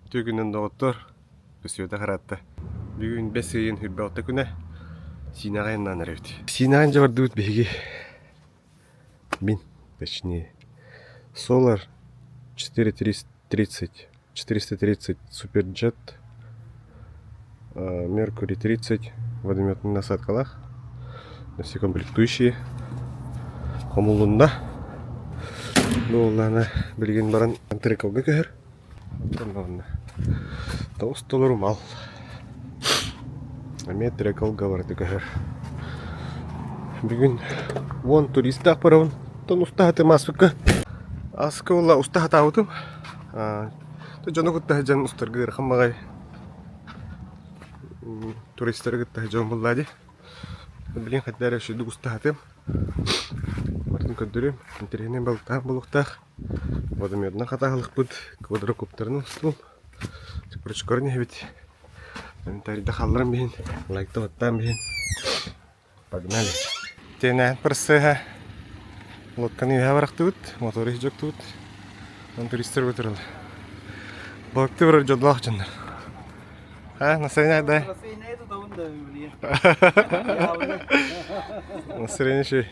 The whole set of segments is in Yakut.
Үтүө күнүнэн доҕоттор, өссө хараатта. Бүгүн бэс ыйын 26 күнэ Сиинэҕэ айаннаан эрэбит. Сиинэҕэ дьэ бардыбыт биһиги. Мин, точнее, Solar 430, 430 Superjet, Mercury 30 водометный насадкалаах, все комплектующие хомулунна. Бу буоллаҕына билигин баран Треколга көһөр. Онтон тоҕус толору мал. Эмиэ Треколга барыта көһөр. Бүгүн уон туристаах барабын. Оттон устаһатым ааспыкка. Ааска буолла устаһатаабытым. Дьону кытта сылдьан устарга ыарахан баҕайы. Туристары кытта сылдьан буллаа дии. Билигин хайдах эрэ үчүгэйдик устаһатым. Барытын көрдөрүөм. Интэриэһинэй балыктаах буолуохтаах. Водометынан хатааһылыкпыт, квадрокоптерынан устуум. Короче, көрөн иһэбит. Комментарийда хаалларан биһин, лайкта баттаан биһин. Погнали. Тиэнээн процеһа лодканы үөһэ барахтыбыт, мотору иһдьоктубут. Он туристар бутуралар. Балыкты барар дьоллоох дьоннор. А, настроение дай. Настроение тутабын да билиэ. Настроение шей.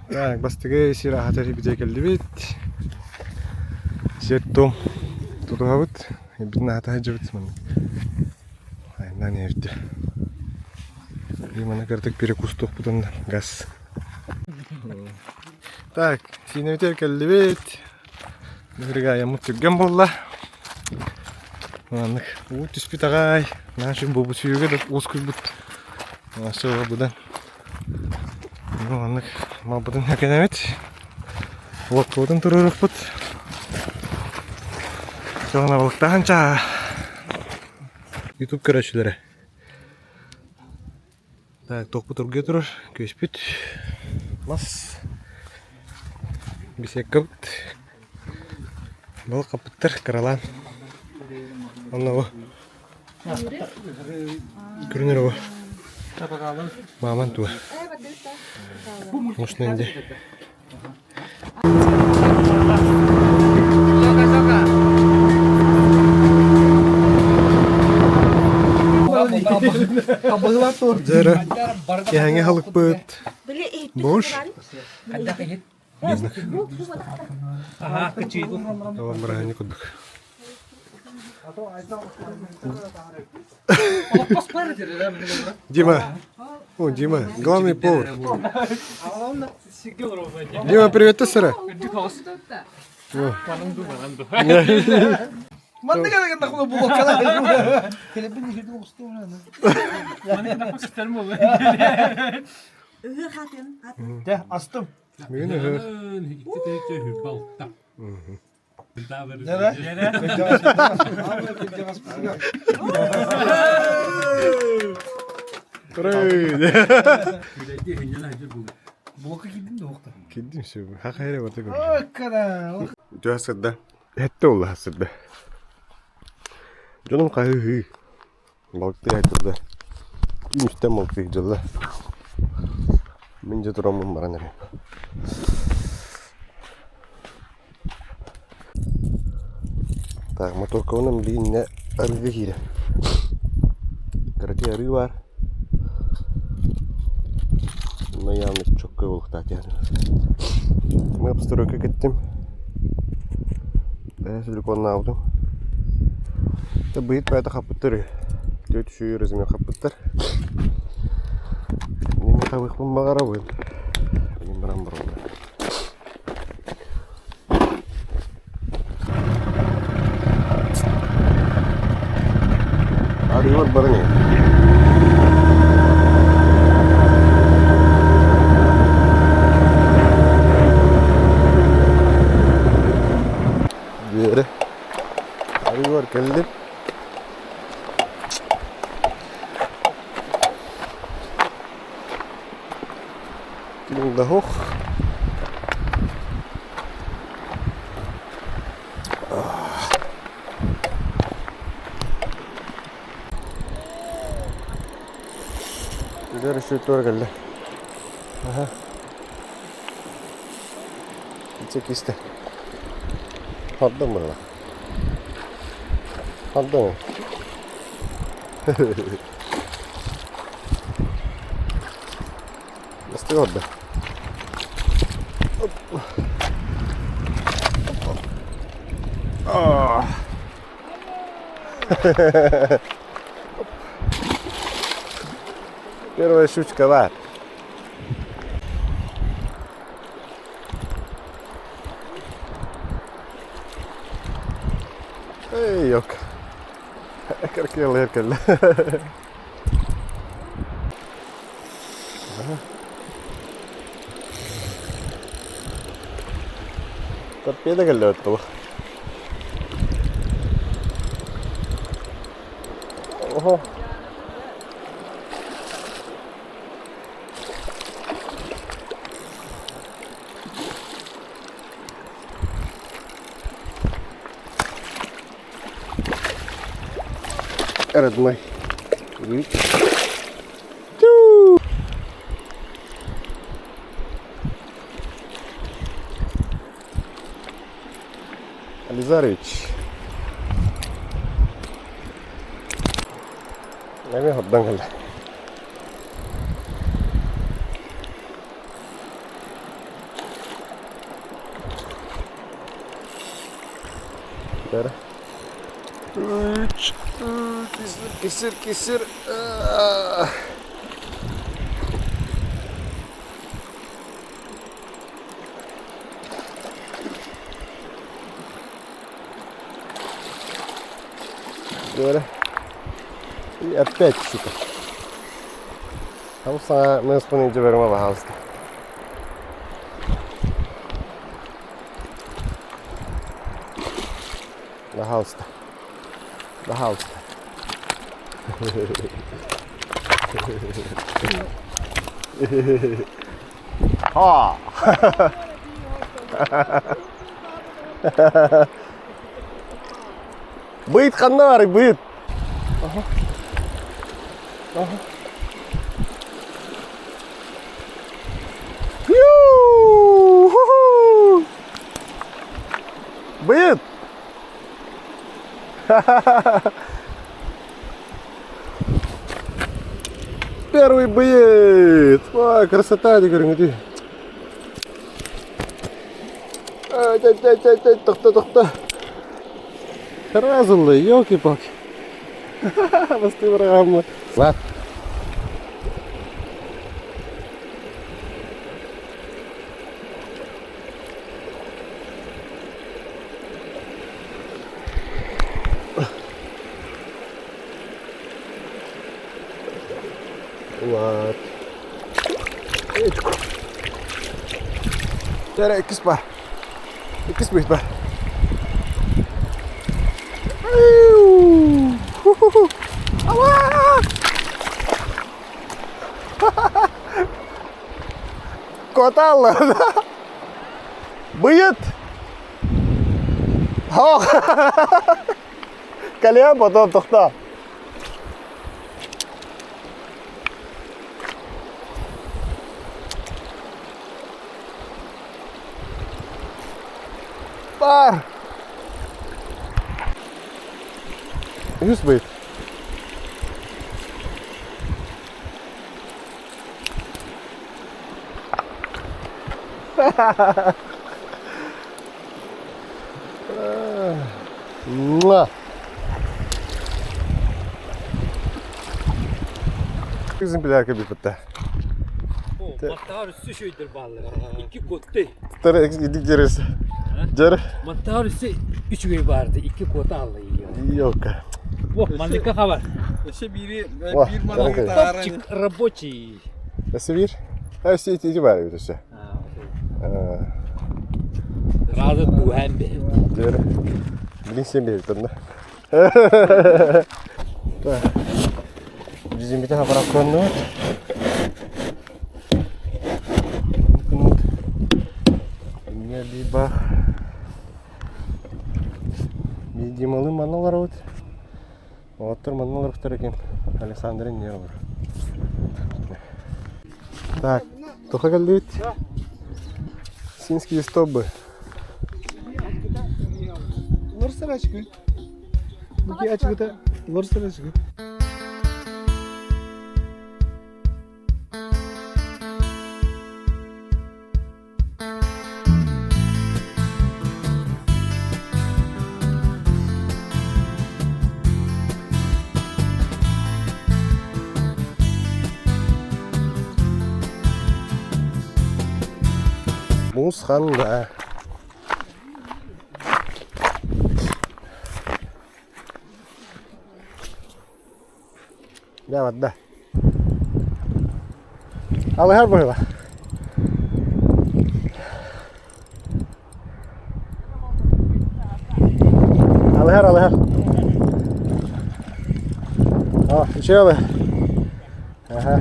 Так, бастакы сир аһатар битэ кэллибит. Сиэр-туом тутуһабыт. Эбитин аһата сылдьабыт маннык. Айаннаан иһэбит. И маны кыратык перекустуохпутун газ. Так, Сиинэбитигэр кэллибит. Биһиги айаммыт түргэн буолла. Маннык уу түспүт аҕай. Наша буолбут сүүрүгэ да уоскуйбут. Наша быдан. Маннык малбытын хэкэнэбит. Лодкабытын туруорукпут. Соҕуна балыктаһан чаа. Ютуб көрөөччүлэрэ. Так, туохпут оргуйа турар, күөспүт, мас, беседкабыт, балык хаппыттар кыралаан. Онно бу көрүнэр бу мааман туа. Мощный инде. Дьэрэ, киэһэҥҥи халыкпыт Бош. Бырааһынньык курдук. Дима, о, Дима, главный повар. Дима, привет, сыра. Астым. Бүгүн ыһыах. Кирдим все. Хахайра вот такой. Үтүө сырда. Этте олла сырда. Дьонум хаһыы балыктыы турда. Үстэн балыктыы дьылла. Мин дьэ тураммын баран эрэ. Так, моторкабынан билигиннэ арыыга киирэ. Кыракый арыы баар. Онно явно чоккой буолуохтаах диэн. Мин обстройка кэттим. Бэйэ силиконнаабытым. Быйыт бэйэтэ хаппыттар. Түөрт үчүгэй размер хаппыттар. Мин табыахпын баҕарабын. Мин баран бараллар. Арыылар баран иһин. Диэри. Арыылар кэллим. Ким да суох. Дьэ, решил туора кэллэ. Аха. Кистэ. Хордон буолла. Хордон. Бастыы ордо. Первая щучка бар. Эй, yok. Кыркыялыыр кэллэ. Торпеда кэллэ туох. Oho. Родной. Ализарович. Эмиэ хордон кэллэ. Үч, кисир, кисир, кисир. И опять щука. Там саҥа мыыспын илдьэ барыма баһаалыста. Баһаалыста. Баһаалыста. Ха! Быйыт ханна барый, быйыт? Аха. Аха. Быйыт! Первый быйыт! Ой, красота, көрүҥүтүй. Ай, ай, ай, ай, ай, тохто, тохто. Сразу елки-палки. Басты программа. Ладно. Улаат. Дьэ иккис баар. Иккис быһыт баар. Коталла. Быйыт. Кальян потом тохтоо. Бар! Үс быйыт. Муа! Экземпляр кэбиппиттэ. Маттаар үссү шөйдөр бааллар. Икки куотты. Тар дерес. Дер. Маттаар үссү үчүгэй баарды. Икки куота алла Елка. Во, манныка хабар. Өссө биири биир манныгы Топчик рабочий. Өссө биир. Өссө ити бар эбит өссө. Разы туһан бе. Дер. Билин сен бериптер да. Bizim хабаракканныт. Эмне либо Видималы маналар вот. Оттор маналар экен. Александр нервы. Так, тоха кэллибит. Синские столбы. Уларсар ачкы. Буки ачкыта уларсар ачкы. Муус ханна? Дьэ барда. Алыһар быһыла. Алыһар, алыһар. О, үчүгэй алыһар. Аха.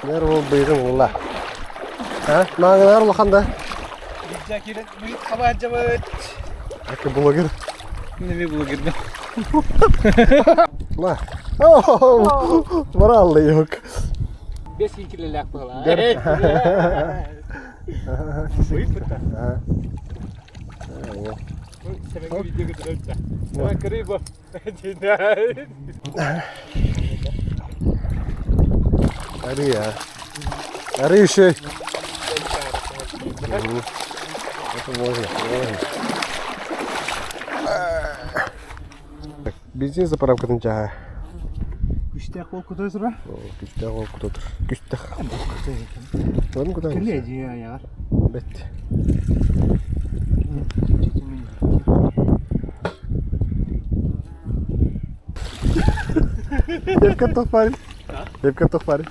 Нэр ол быйгын улла. А, мааҥылар улахан да? Ака блогер. Неме блогерден. Ма. Бара алла yok. Бес килэлээх буолаа. Ария. Ари еще. Это можно, можно. Бензин заправкатын чаһа. Күштээх ол кутай тура. Күштээх ол кутатыр. Күштээх. Ладно, куда? Кэлэ дьиэ аяҕар. Бэт. Лепка тохпарин. Лепка тохпарин.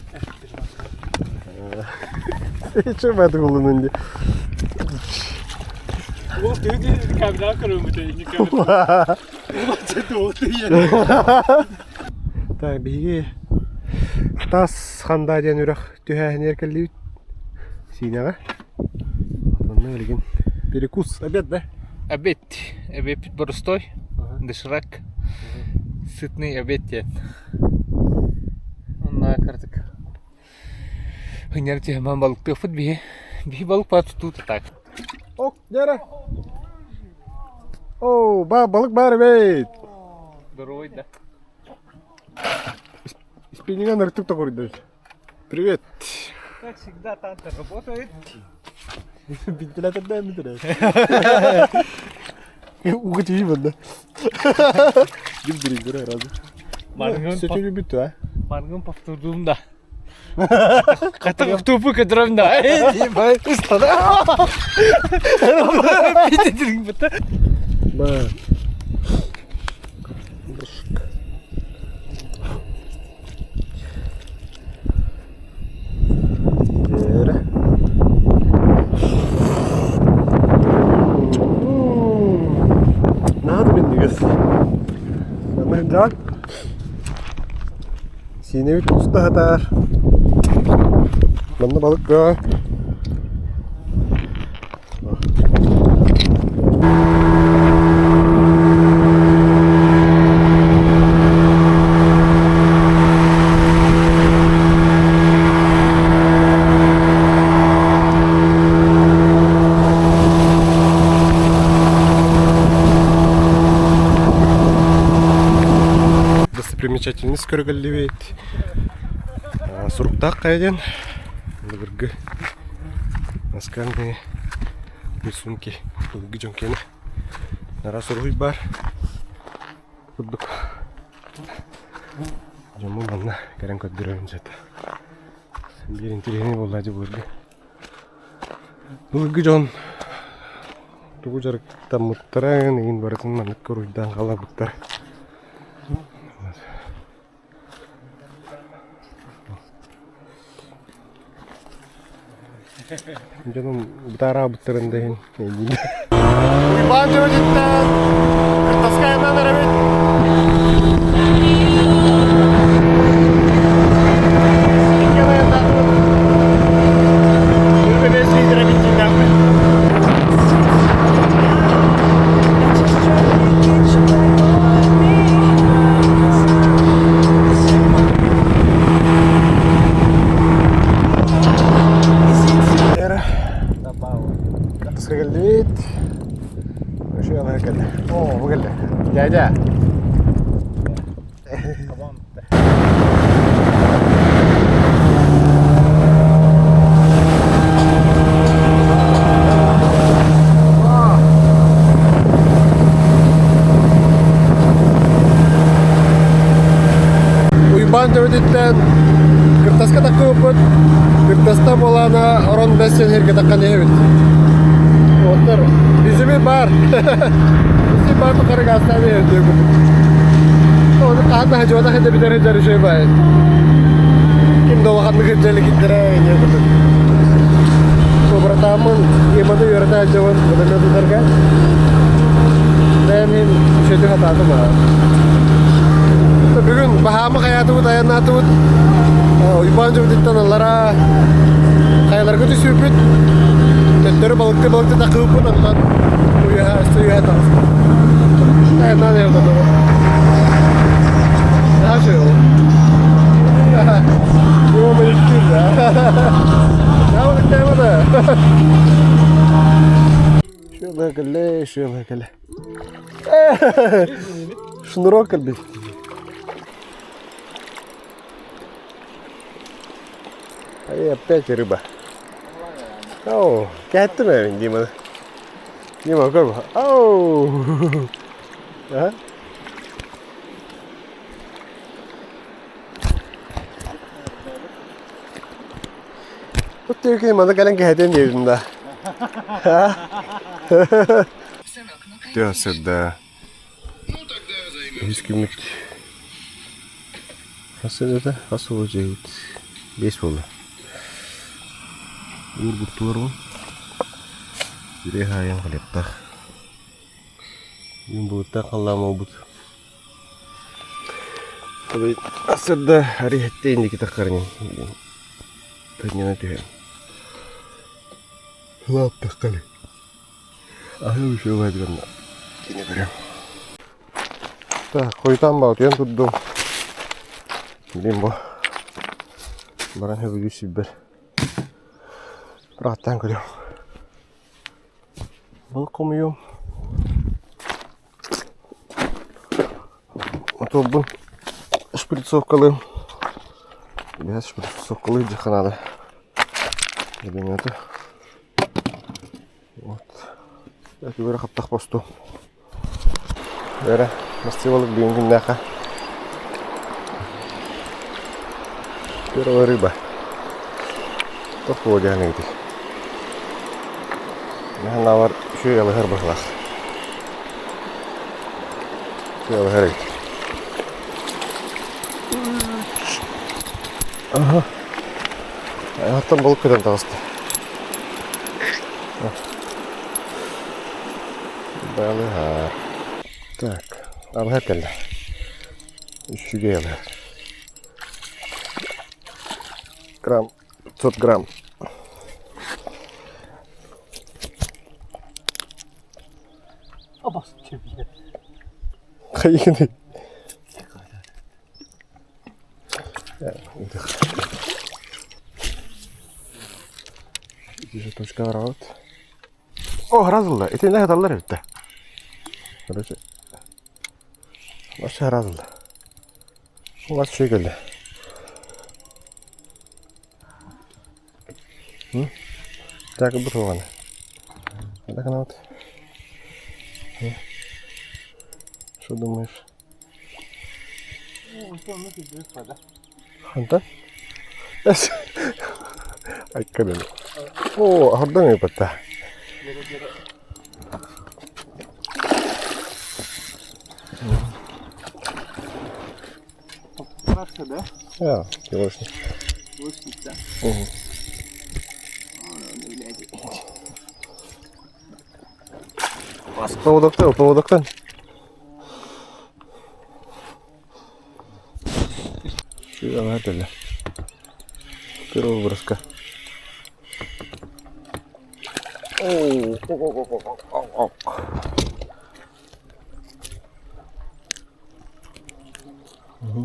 Че бәді қолын Ол төде камера көрөмүт эйни камера. Так, биһиги тас ханда диэн үрэх түһээһинигэр кэллибит Сиинэҕэ. Онно билигин перекус, обед, да? Обед. Обед простой. Доширак. Сытный обед диэн. Онно кырдык. Хынньар түһэмэн балыктыахпыт биһи. Биһи балык баар тутуута так. Ок, дьара. Оо, ба, балык баар эбит. Здоровый, да? Спиннинга ныртык тоҕуруйда. Привет. Как всегда, танта работает. Вентиляторда эмитер. Уга тиий манна. Дим разы. Маргын Сөтөлү бүттү, а? Маргын повтордум да. Катык тупу көтөрөм да. Устада. Питетирин бутта. Ба. Башка. Эрэ. Наһаа да минньигэс. Манна дьаак. Сиинэбит уста сатаар. Манна балык бөҕө. Достопримечательность көргөллүбүт. Суруктаах хайа диэн былыргы наскальные рисунки былыргы дьон киэнэ араас уруһуй баар курдук дьоммун манна кэлэн көрдөрөбүн сөп. Биир интэриэһинэй буолла дии былыргы. Былыргы дьон тугу дьарыктаммыттарын игин барытын маннык уруйдаан хаалларбыттар. Дьонум бытаараабыттарын да иһин өйдүүбүн. Уйбаан дьүөтүттэн Кыртаскайынан эрэбит. Икки айаннаатыбыт. Үбүбэс лидерэ битииннээхпит. Just trying to get you back on me. 'Cause кэллэ. Оо, бу кэллэ. Дядя. Уйбаан төбөтүттэн Кыртаска таххыбыппыт. Кыртаста буолаана орон бэс сэргэ таххан иһэбит. Оттор бизими бар. Бизими бар тухары гаастаан иһэбит диэбит. Оны хаһан да хадьыбата хадьа бүтэр сылдьар үчүгэй баайы. Ким да улаханнык сылдьа иликиттэрэ диэн курдук. Братааммын Еманы үөрэтэ сылдьабын водомет ытарга. Бэйэм иһин үчүгэйдик хатаатым аа. Бүгүн баһаамы хайаатыбыт, айаннаатыбыт. Уйбаан дьыбытыттан аллараа хайаларга түсүүпүт. Төттөрү балыкты балыкты такыыппыт, онтон уйаһа, өссө уйаһа таҕыспыт. Айаннаан айаннаатыбыт. Наша Шула кэллэ, шула кэллэ. Шнурок кэлбит. И опять рыба. О, кэттим эбин Дима. Дима, көр. Оу. А? Тут маны кэлэн кэһэтиэн диэбитим да. Тыа Үһүс күммүт хас сылата хас сыл дьиэбит биэс буолла. Уурбуттулар ол. Үрэх аайын хлебтаах. Бүгүн былыттаах халлаан буолбут. Сырда ариһэтте инники таххарынын тынньана түһэн. Лаптаххали. Аһыы үчүгэй гынна. Кини көрөм. Так, хойутаан баҕатыйан турдум. Билим бу. Баран хөбүлүү сирбэр. Бырахтаан көрөм. Балык хомуйуом. Моторбун шприцовкалыым. Бэс шприцовкалыы диэххэ наада. Кабинеты. Вот. Өтүгөрө хаптах посту. Бэрэ, мастивалык бүгүн күннээхэ. Первая рыба. Тох диэн эбитий. Наһаалар үчүгэй алыһар быһыылаах. Үчүгэй алыһар эбит. Аха. Аяқтан балык көтөн таҕыста. Балыһар. Так, алыһар кэллэ. Үчүгэй алыһар. Грамм 500 грамм. Хайыгыный? Ити точка барабыт. О, разылла. Ити не хаталлар эбит да. Короче, вообще разылла. Улас үчүгэй кэллэ. Так бу туоҕана. Хайдах гынабыт? Что думаешь? Хантан? Айккадын. Оо, аһардан ыыппатта. Хорошо, да? Ja, килошник. Лучник, да? Угу. Поводоктан, поводоктан. Сюда Первого броска. Оу, о, о, о, о.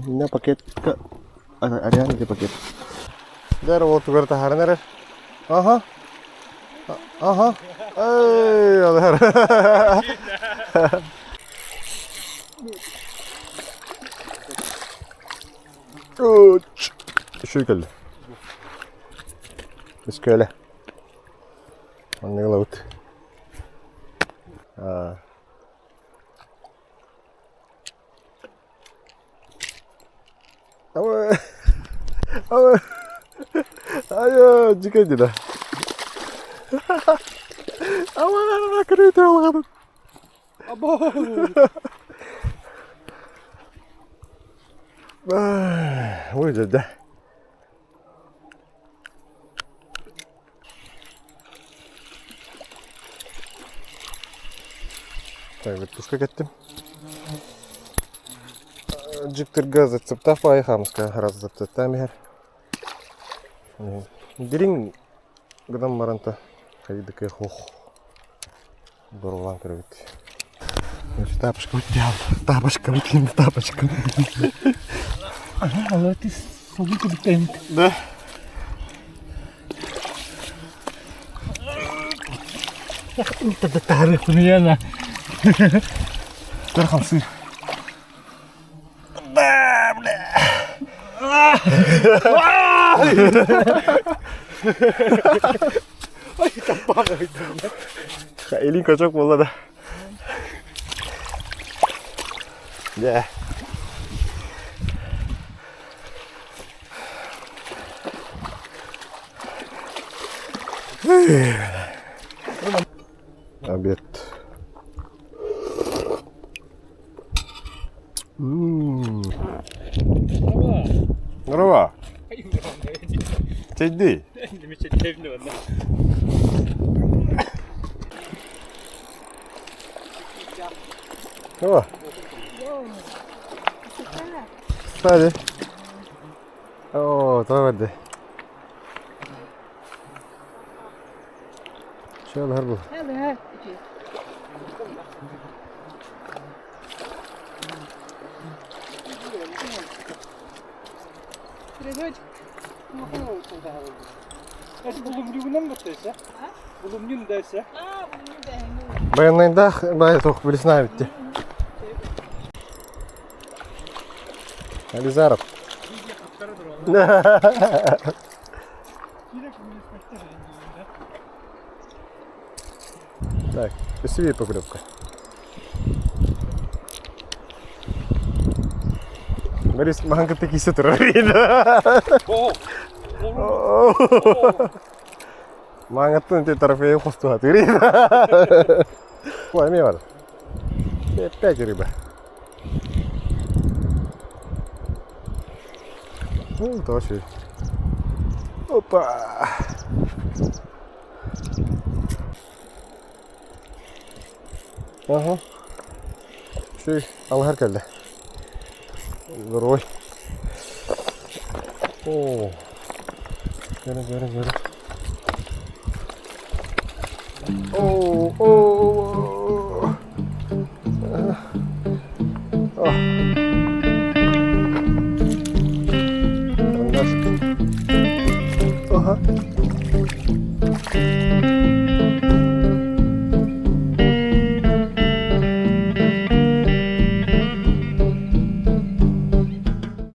Инна пакетка арыйан ити пакет. Дэр уотугар таһааран эрэр. Аха. Аха. Эй, алар. Үчүгэй кэллэ. Үскүөлэ. Маннык ылабыт. Айа, дьикэй да. Ама, кырыйта алҕадым. Ой, да. Так, вертушка кеттим. Дьиктиргэ зацептаах баайы хаамыска раз зацептаан иһэр. Дириҥ гынан баранта хайдыка хох Дорулаан көрөбүт. Тапочка утял. Тапочка выкинь, тапочка. Ага, ты солука битент. Да. Хуяна. Көр хамсыыр. Да, бля. Илин көчөк буолла да. Дьэ. Обед. Здорово. Чэйдий. О. Кстати. О, тоҕо бэрдэ. Чэ, бу. Байанайдаах баай туох билисна эбитти. Ализаров. Так, себе поклевка. Борис, махан кытта кисе турар Маңаттан те трофей хостуха тыры. Ой, эмиэ бар. Опять рыба. Ну, тоже. Опа! Ага. Үчүгэй, алыһар кэллэ. Здоровый. О, көрө, көрө, көрө. О, о, о. Карандаш. Ага.